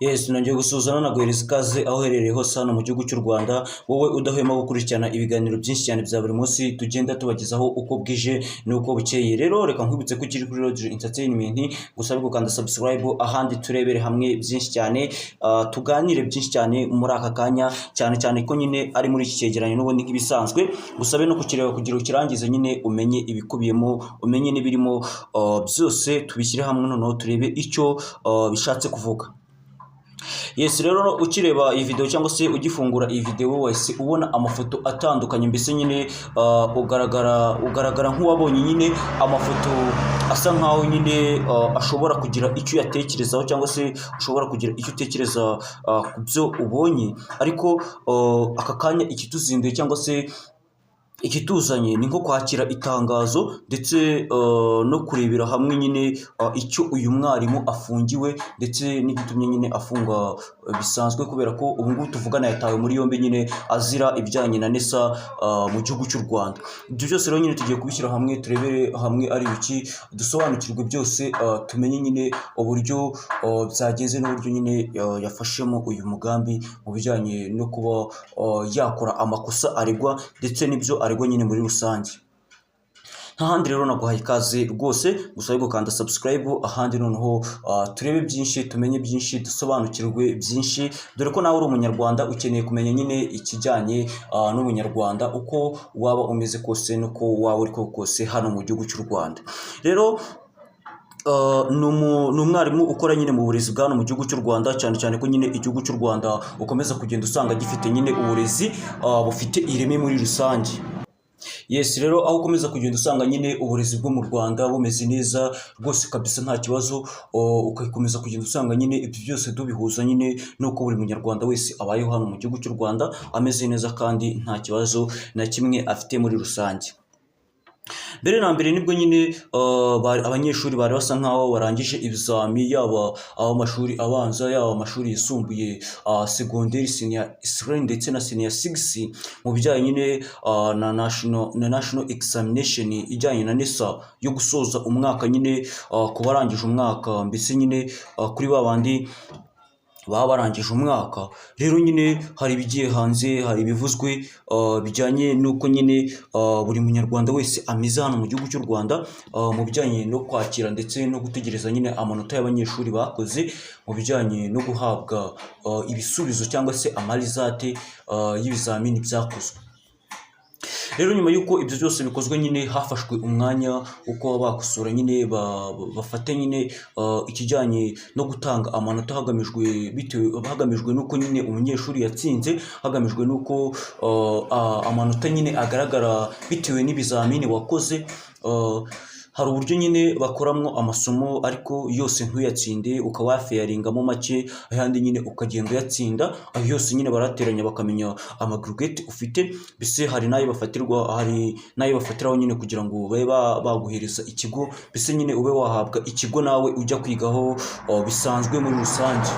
Yes, nongeye gusuhuza naguhereza ikaze aho uherereye hose hano mu gihugu cy'u Rwanda, wowe udahwema gukurikirana ibiganiro byinshi cyane bya buri munsi tugenda tubagezaho uko bwije n'uko bukeye. Rero reka nkwibutse ko ukiri kuri Rodri Entertainment, gusa gukanda subscribe, ahandi turebere hamwe byinshi cyane, tuganire byinshi cyane muri aka kanya, cyane cyane ko nyine ari muri iki cyegeranyo n'ubundi nk'ibisanzwe. Gusabe no kukireba kugira ukirangize nyine, umenye ibikubiyemo, umenye n'ibirimo, byose tubishyire hamwe, noneho turebe icyo bishatse kuvuga. Yes, rero ukireba iyi video cyangwa se ugifungura iyi video wese, ubona amafoto atandukanye, mbese nyine ugaragara nk'uwabonye nyine amafoto asa nkaho nyine ashobora kugira icyo uyatekerezaho, cyangwa se ushobora kugira icyo utekereza ku byo ubonye. Ariko aka kanya ikituzinduye cyangwa se ikituzanye ni nko kwakira itangazo, ndetse no kurebera hamwe nyine icyo uyu mwarimu afungiwe, ndetse n'igitumye nyine afungwa bisanzwe, kubera ko ubu ngubu tuvugana yatawe muri yombi nyine azira ibijyanye na NESA mu gihugu cy'u Rwanda. Ibyo byose rero nyine tugiye kubishyira hamwe, turebere hamwe ari ibiki, dusobanukirwe byose, tumenye nyine uburyo byagenze n'uburyo nyine yafashemo uyu mugambi mu bijyanye no kuba yakora amakosa aregwa, ndetse n'ibyo aregwa nyine muri rusange. Nta handi rero, naguhaye ikaze rwose, gusa gukanda subscribe, ahandi noneho turebe byinshi, tumenye byinshi, dusobanukirwe byinshi, dore ko nawe uri Umunyarwanda, ukeneye kumenya nyine ikijyanye n'Ubunyarwanda, uko waba umeze kose n'uko waba uri kose hano mu gihugu cy'u Rwanda. Rero ni umwarimu ukora nyine mu burezi bwa hano mu gihugu cy'u Rwanda, cyane cyane ko nyine igihugu cy'u Rwanda ukomeza kugenda usanga gifite nyine uburezi bufite ireme muri rusange. Yes, rero aho ukomeza kugenda usanga nyine uburezi bwo mu Rwanda bumeze neza rwose kabisa, nta kibazo, ugakomeza kugenda usanga nyine ibyo byose tubihuza nyine n'uko buri munyarwanda wese abayeho hano mu gihugu cy'u Rwanda ameze neza kandi nta kibazo na kimwe afite muri rusange. Mbere na mbere nibwo nyine abanyeshuri bari basa nkaho barangije ibizami, yaba ab'amashuri abanza, yaba amashuri yisumbuye, segonderi, senior 3 ndetse na senior 6, mu bijyanye nyine na national examination ijyanye na NESA yo gusoza umwaka nyine, ku barangije umwaka, mbese nyine kuri ba bandi baba barangije umwaka. Rero nyine hari ibigiye hanze, hari ibivuzwe bijyanye n'uko nyine buri munyarwanda wese ameze hano mu gihugu cy'u Rwanda, mu bijyanye no kwakira ndetse no gutegereza nyine amanota y'abanyeshuri bakoze, mu bijyanye no guhabwa ibisubizo cyangwa se ama result y'ibizamini byakozwe. Rero nyuma y'uko ibyo byose bikozwe nyine, hafashwe umwanya wo kuba bakosora nyine, bafate nyine ikijyanye no gutanga amanota, hagamijwe bitewe hagamijwe n'uko nyine umunyeshuri yatsinze, hagamijwe n'uko amanota nyine agaragara bitewe n'ibizamini wakoze. Hari uburyo nyine bakoramo amasomo ariko yose ntuyatsinde, ukaba wafairingamo make, ayandi nyine ukagenda uyatsinda. Ayo yose nyine barateranya bakamenya ama aggregate ufite, mbese hari n'ayo bafatirwa, hari n'ayo bafatiraho nyine kugira ngo babe baguhereza ikigo, mbese nyine ube wahabwa ikigo nawe ujya kwigaho bisanzwe muri rusange.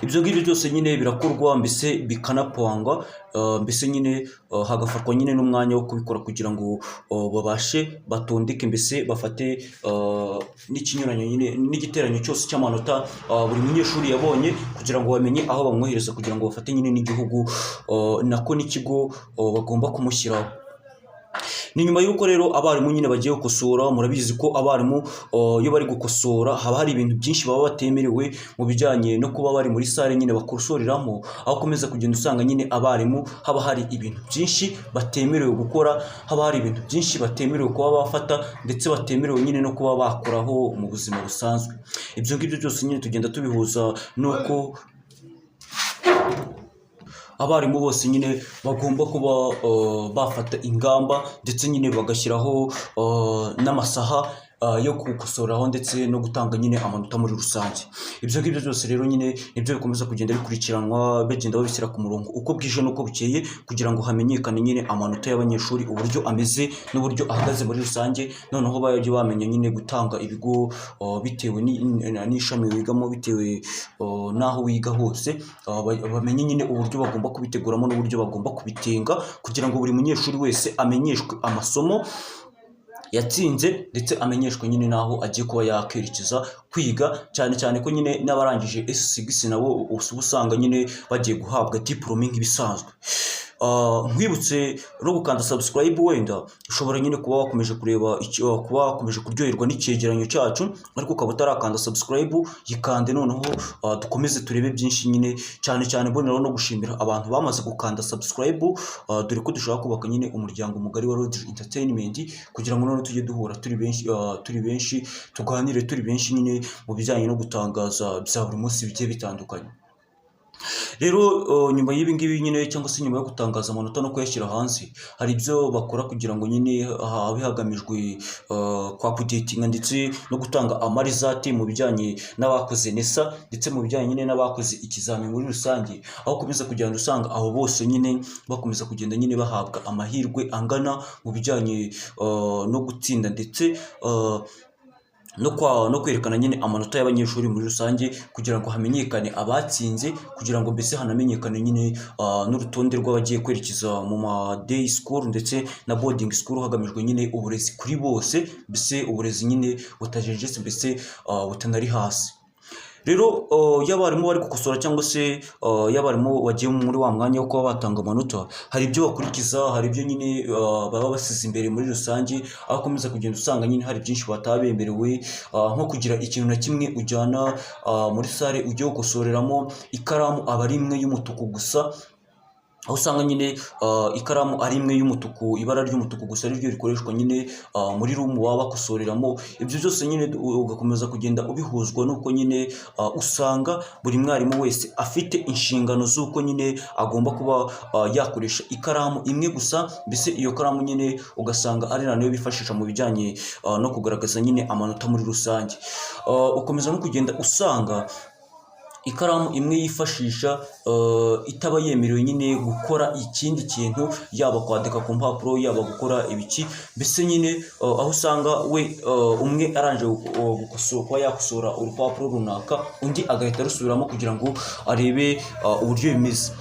Ibyo ngibyo byose nyine birakorwa, mbese bikanapangwa, mbese nyine hagafatwa nyine n'umwanya wo kubikora kugira ngo babashe batondeke, mbese bafate n'ikinyuranyo nyine n'igiteranyo cyose cy'amanota buri munyeshuri yabonye, kugira ngo bamenye aho bamwohereza, kugira ngo bafate nyine n'igihugu, nako n'ikigo bagomba kumushyiraho. Ni nyuma y'uko rero abarimu nyine bagiye gukosora. Murabizi ko abarimu iyo bari gukosora haba hari ibintu byinshi baba batemerewe mu bijyanye no kuba bari muri salle nyine bakosoreramo, aho ukomeza kugenda usanga nyine abarimu haba hari ibintu byinshi batemerewe gukora, haba hari ibintu byinshi batemerewe kuba bafata, ndetse batemerewe nyine no kuba bakoraho mu buzima busanzwe. Ibyo ngibyo byose nyine tugenda tubihuza n'uko abarimu bose nyine bagomba kuba bafata ingamba, ndetse nyine bagashyiraho n'amasaha yo gukosoraho ndetse no gutanga nyine amanota muri rusange. Ibyo ngibyo byose rero nyine nibyo bikomeza kugenda bikurikiranwa, bagenda babishyira ku murongo uko bwije n'uko bukeye, kugira ngo hamenyekane nyine amanota y'abanyeshuri uburyo ameze n'uburyo ahagaze muri rusange, noneho bajye bamenya nyine gutanga ibigo bitewe n'ishami wigamo, bitewe n'aho wiga hose, bamenye nyine uburyo bagomba kubiteguramo n'uburyo bagomba kubitenga, kugira ngo buri munyeshuri wese amenyeshwe amasomo yatsinze, ndetse amenyeshwe nyine n'aho agiye kuba yakerekeza kwiga, cyane cyane ko nyine n'abarangije S6 nabo uba usanga nyine bagiye guhabwa diplôme nk'ibisanzwe. Nkwibutse no gukanda subscribe. Wenda ushobora nyine kuba wakomeje kureba kuba wakomeje kuryoherwa n'icyegeranyo cyacu, ariko ukaba utarakanda subscribe. Yikande noneho dukomeze turebe byinshi nyine, cyane cyane mboneraho no gushimira abantu bamaze gukanda subscribe, dore ko dushaka kubaka nyine umuryango mugari wa Road Entertainment, kugira ngo noneho tujye duhura turi benshi, tuganire turi benshi nyine mu bijyanye no gutangaza bya buri munsi bigiye bitandukanye. Rero nyuma y'ibi ngibi nyine, cyangwa se nyuma yo gutangaza amanota no kuyashyira hanze, hari ibyo bakora kugira ngo nyine habe hagamijwe kwa updatinga ndetse no gutanga ama result mu bijyanye n'abakoze NESA, ndetse mu bijyanye nyine n'abakoze ikizamini muri rusange, aho ukomeza kugenda usanga abo bose nyine bakomeza kugenda nyine bahabwa amahirwe angana mu bijyanye no gutsinda, ndetse no kwerekana nyine amanota y'abanyeshuri muri rusange, kugira ngo hamenyekane abatsinze, kugira ngo mbese hanamenyekane nyine n'urutonde rw'abagiye kwerekeza mu ma day school ndetse na boarding school, hagamijwe nyine uburezi kuri bose, mbese uburezi nyine butajenjetse, mbese butanari hasi. Rero iyo abarimu bari gukosora, cyangwa se iyo abarimu bagiye muri wa mwanya wo kuba batanga amanota, hari ibyo bakurikiza, hari ibyo nyine baba basize imbere muri rusange, aho ukomeza kugenda usanga nyine hari byinshi bataba bemerewe, nko kugira ikintu na kimwe ujyana muri salle ujye gukosoreramo. Ikaramu aba ari imwe y'umutuku gusa, aho usanga nyine ikaramu ari imwe y'umutuku, ibara ry'umutuku gusa ari ryo rikoreshwa nyine muri room baba bakosoreramo. Ibyo byose nyine ugakomeza kugenda ubihuzwa n'uko nyine usanga buri mwarimu wese afite inshingano z'uko nyine agomba kuba yakoresha ikaramu imwe gusa, mbese iyo karamu nyine ugasanga ari nayo bifashisha mu bijyanye no kugaragaza nyine amanota muri rusange. Ukomeza no kugenda usanga ikaramu imwe yifashisha itaba yemerewe nyine gukora ikindi kintu, yaba kwandika ku mpapuro, yaba gukora ibiki, mbese nyine aho usanga we umwe arangije gukosora, kuba yakosora urupapuro runaka, undi agahita arusubiramo kugira ngo arebe uburyo bimeze.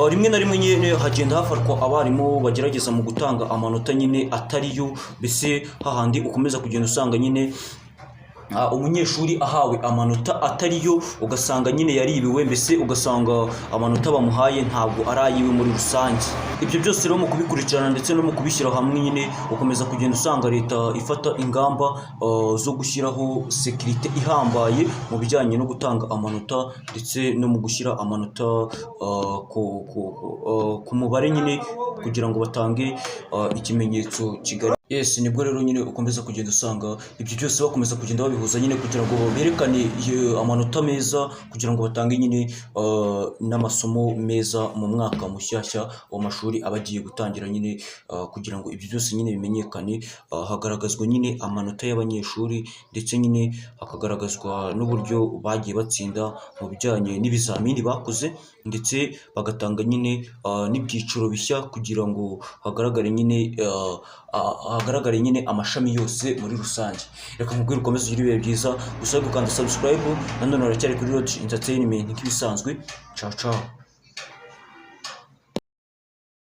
Rimwe na rimwe nyine hagenda hafatwa abarimu bagerageza mu gutanga amanota nyine atari yo, mbese hahandi ukomeza kugenda usanga nyine umunyeshuri ahawe amanota atari yo, ugasanga nyine yaribiwe, mbese ugasanga amanota bamuhaye ntabwo ari ayiwe muri rusange. Ibyo byose rero mu kubikurikirana ndetse no mu kubishyira hamwe nyine, ukomeza kugenda usanga leta ifata ingamba zo gushyiraho sécurité ihambaye mu bijyanye no gutanga amanota, ndetse no mu gushyira amanota ku mubare nyine, kugira ngo batange ikimenyetso kigari. Yes, nibwo rero nyine ukomeza kugenda usanga ibyo byose bakomeza kugenda babihuza nyine, kugira ngo berekane amanota meza, kugira ngo batange nyine n'amasomo meza mu mwaka mushyashya w'amashuri aba agiye gutangira nyine, kugira ngo ibyo byose nyine bimenyekane, hagaragazwa nyine amanota y'abanyeshuri, ndetse nyine hakagaragazwa n'uburyo bagiye batsinda mu bijyanye n'ibizamini bakoze, ndetse bagatanga nyine n'ibyiciro bishya kugira ngo hagaragare nyine amashami yose muri rusange. Reka nkubwire ukomeze ugire ibihe byiza, gusa gukanda subscribe. Nanone haracyari kuri Road Entertainment nk'ibisanzwe. Ciao ciao.